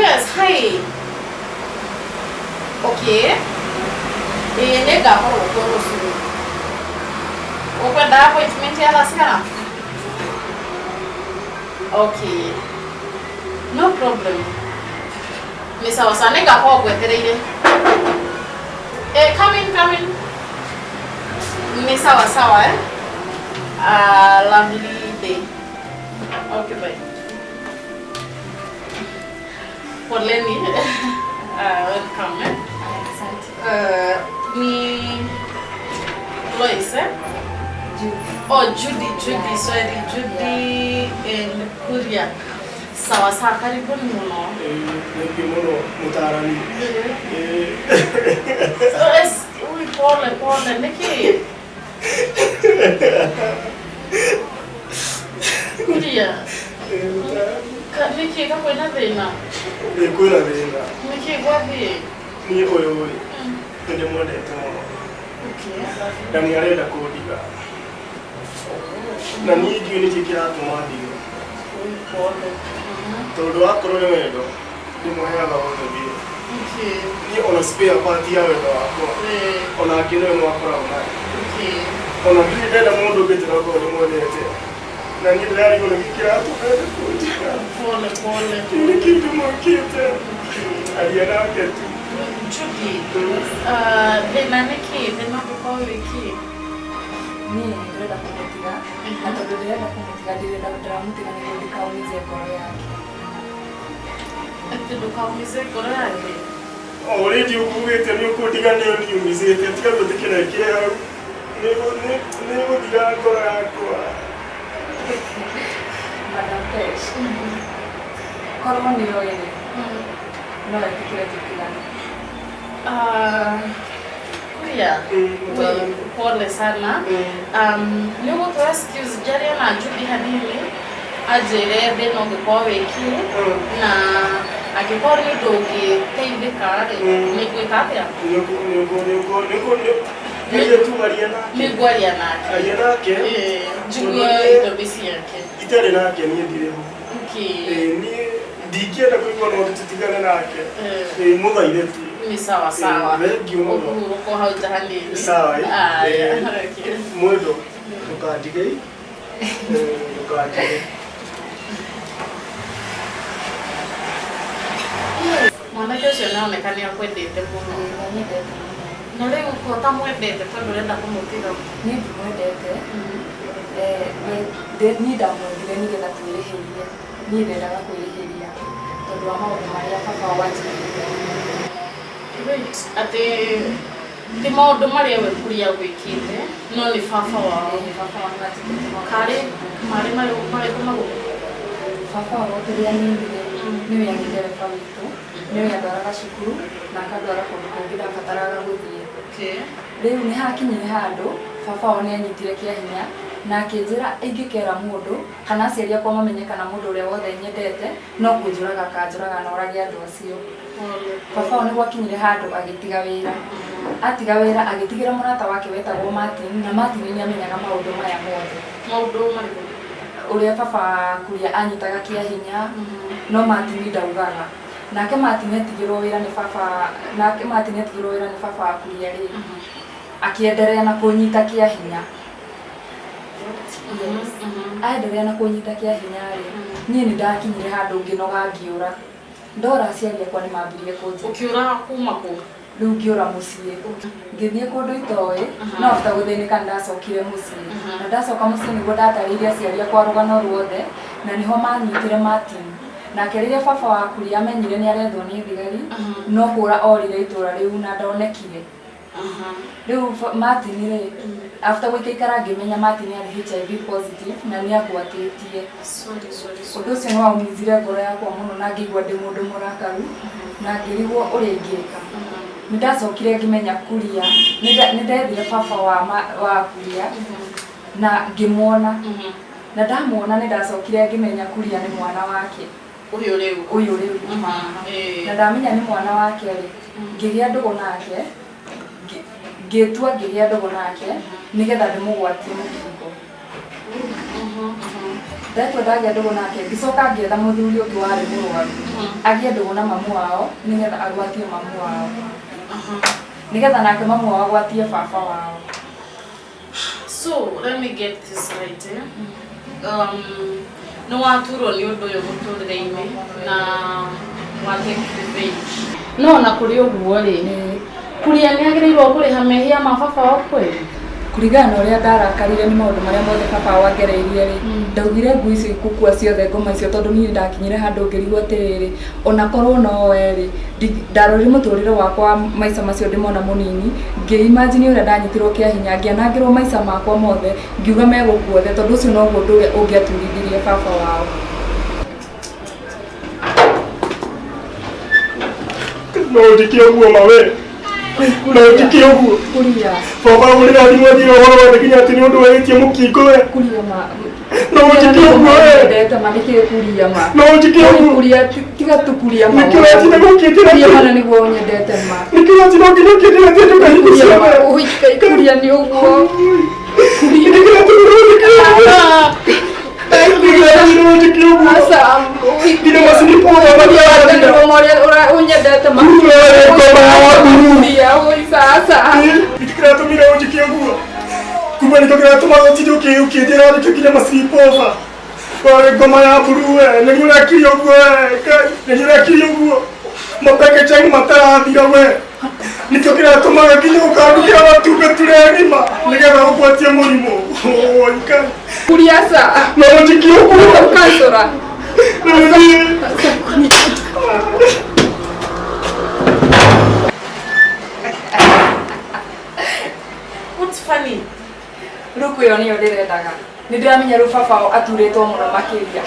Yes, hi. Okay. Ĩĩ nĩ ngakorwo kuo rũciũ. Ũkwenda appointment ya thaa cigana? Okay. No problem. Nĩ sawa sawa, nĩ ngakorwo ngwetereire. Eh, come in, come in. Ni sawa sawa eh? Lovely day. Okay, bye. Poleni. Welcome. Eh? Asante. Ni Lois, eh? Judy. Oh, Judy, Judy, sorry, Judy and Kuria. Sawa sawa, karibuni muno. Thank you mũno mũtaarani. So, ui, pole pole, nĩkĩ? Kuria, nĩkĩ ka kwĩna thĩna? Ĩĩ kwĩna thĩna. Nĩkĩ gwathiĩ? Niĩ ũyũ rĩ, nĩ ndĩmwendete mũno na nĩ arenda kũndiga na niĩ ndiũĩ nĩkĩ kĩratũma ndige. Ui, pole. Tondũ wakorwo nĩ wendo ndĩmũheaga wothe biũ. Niĩ ona spare part ya wendo wakwa onake nĩwe mwakoragwo nayo. Ona ndirĩ ndenda mũndũ ũngĩ tiga korwo ndĩmwendete. Na niĩ ndĩrarigwo nĩkĩ kĩratũma ende kũndiga. Pole pole. Kĩu nĩ kĩndũ mwĩkĩte. Aria nake tu. Judy, thĩna nĩ kĩ? Thĩna ũngĩkorwo wĩ kĩ? Niĩ ndĩrenda kũmũtiga na tondũ ndĩrenda kũmũtiga ndĩrenda ndĩramũtiga nĩguo ndikaumize ngoro yake. Atĩ ndũkaumize ngoro yake? Already ũkugĩte nĩ ũkũndiga nĩ ũniumizĩte tiga gwĩtĩkĩra ĩkĩre hau. Nĩ ĩgũthira ngoro yakwa. Madam Pesh, korwo nĩ oĩ rĩ, no etĩkĩre tũtigane. Ah, Kuria, Mũtaarani. pole sana. Nĩ ũgũtũ excuse njarie na Judy hanini anjĩre thĩna ũngĩkorwo wĩ kĩ na angĩkorwo nĩ ũndũ ũngĩteithĩka rĩ, nĩ ngwĩka atĩa? Nĩ tu aria nake. Nĩ ngwaria nake. Aria nake. Ĩĩ, njigue itũmi ciake. Itarĩ nake niĩ ndirĩ ho. Okay. Ĩĩ, niĩ ndingĩenda kũigua no tũtigane nake. Ĩĩ, mũthaithe tu. Ni sawa sawa. Ĩĩ, thengiũ mũno. Ũkũhurũka hau nja hanini. Sawa, ĩ. Aya, Ĩĩ. okay. Mwendwa, ndũkandige. Ĩĩ, ndũkandige. Mwanake ũcio nĩ aroneka nĩ akwendete mũno. Nĩanyendete mũno. Na rĩu ko ũtamwendete tondũ ũrenda kũmũtiga? Niĩ ndimwendete. Niĩ ndamwendire nĩgetha twĩrĩhĩrie. Niĩ ndendaga kwĩrĩhĩria tondũ wa maũndũ marĩa baba wao anjĩkĩte. Wait, atĩ ti maũndũ marĩa we Kuria agwĩkĩte, no nĩ baba wao. Ĩĩ, baba wao nĩwe anjĩkĩte maũndũ Karĩ macio. marĩ marĩkũ magũkũ? Baba wao tũrĩ anini rĩ, nĩwe arĩ ndereba witũ, nĩwe andwaraga cukuru na akandwara kũndũ kũngĩ ndabataraga gũthiĩ. Okay. Rĩu nĩ hakinyire handũ baba wao nĩ anyitire kĩa hinya na akĩnjĩra ingĩkera mũndũ kana aciari akwa mamenye kana mũndũ ũrĩa wothe nyendete no kũnjũraga akanjũraga na orage andũ acio. Baba wao nĩ gwakinyire handũ agĩtiga wĩra. Atiga wĩra agĩtigĩra mũrata wake wetagwo Martin na Martin nĩ amenyaga maũndũ maya mothe. Maũndũ marĩkũ? Ũrĩa baba Kuria anyitaga kĩa hinya no Martin ndaugaga. Nake Martin atigĩrwo wĩra nĩ baba, nake Martin atigĩrwo wĩra nĩ baba wa Kuria rĩ, akĩenderea na kũnyita kĩa hinya. Yes. Aenderea na kũnyita kĩa hinya rĩ, niĩ nĩ ndakinyire handũ ngĩnoga ngĩũra. Ndora aciari akwa nĩ mambirie kũnjĩta. Ũkĩũra kuma kũ? Rĩu ngĩũra mũciĩ. Ngĩthiĩ kũndũ itoĩ, no after gũthĩnĩka nĩ ndacokire mũciĩ. Na ndacoka mũciĩ nĩguo ndatarĩirie aciari akwa rũgano ruothe, na nĩho manyitire Martin. Nake rĩrĩa baba wa Kuria amenyire nĩ arethwo nĩ thigari, no kũra orire itũra rĩu na ndonekire. Rĩu Martin rĩ, after gũikaikara ngĩmenya Martin arĩ HIV positive na nĩ angwatĩtie. Sorry, sorry, sorry. Ũndũ ũcio nĩ waumizire ngoro yakwa mũno na ngĩigua ndĩ mũndũ mũrakaru na ngĩrigwo ũrĩa ingĩka. Nĩ ndacokire ngĩmenya Kuria, nĩ ndethire baba wa Kuria na ngĩmuona. Na ndamuona nĩ ndacokire ngĩmenya Kuria nĩ mwana wake. Ũyũ rĩu. Ũyũ rĩu. Na ndamenya nĩ mwana wake rĩ, ngĩgĩa ndũgũ nake, ngĩtua ngĩgĩa ndũgũ nake nĩgetha ndĩmũgwatie mũkingo. Ndatua ndagĩa ndũgũ nake, ngĩcoka ngĩetha mũthuri ũngĩ warĩ mũrwaru agĩe ndũgũ na mamu wao nĩgetha agwatie mamu wao, nĩgetha nake mamu wao agwatie baba wao. So let me get this right, eh? Nĩ waturwo nĩ ũndũ ũyũ mũtũrĩre-inĩ na wa take revenge. No ona kũrĩ ũguo rĩ, Kuria nĩ agĩrĩirwo kũrĩha mehia ma baba wao kweli? Kũringana na ũrĩa ndarakarire nĩ maũndũ marĩa mothe baba wao angereirie rĩ, ndaugire ngui icio ikũkua ciothe ngoma icio, tondũ niĩ ndakinyire handũ ngĩrigwo atĩrĩrĩ, ona korwo no we rĩ, ndarorire mũtũrĩre wakwa maica macio ndĩmona mũnini, ngĩ-imagine ũrĩa ndanyitirwo kĩa hinya, ngĩanangĩrwo maica makwa mothe, ngiuga megũkua othe, tondũ ũcio noguo ũndũ ũrĩa ũngĩaturithirie baba wao. No njĩke ũguo ma we, no njĩke ũguo. Kuria. Baba ũrĩra thimũ anjĩra ũhoro wothe nginya atĩ nĩ ũndũ wĩtie mũkingo we. Kuria ma. No njĩke ũguo we. Ndete ma nĩkĩ kuria ma. No njĩke ũguo. Kuria tiga tu kuria ma. Nĩkĩ ũratinda gũkĩnjĩra Kuria atĩ- mana nĩguo ũnyendete ma. Nĩkĩ ũratinda ũkĩnjĩra atĩ ndũkahingo Kuria ma. ciothe? Ui, kuria nĩ ũguo. Nĩkĩ ũratinda ũkĩnjĩra ũguo? Nĩkĩ ũratinda ũnjĩke ũguo? Aca, ui, Nginya macinipo kuria nĩguo ũrĩa ũnyendete ma. Kuria, ui, sasa. Nĩkĩ kĩratũmire ũnjĩke ũguo? Kuma nĩkĩo kĩratũma ũtinde ũkĩnjĩra nĩkĩo nginya macinipoba. Warĩ ngoma ya mburu we, nĩguo ũrekire ũguo we, Ngai, nĩguo ũrekire ũguo. Mapeke changu matarathira we. Nĩkĩo kĩratũmaga nginya ũkandutĩra matumbĩ tureng'ima nĩgetha ũgwatie mũrimũ. Oi, Ngai. Kuria sa. No ũnjĩke ũguo. Ũkancora. Rĩu niĩ- What's funny? Rĩu ĩyo nĩyo ndĩrendaga. Nĩ ndĩramenya rĩu baba wao aturĩtwo mũno makĩria.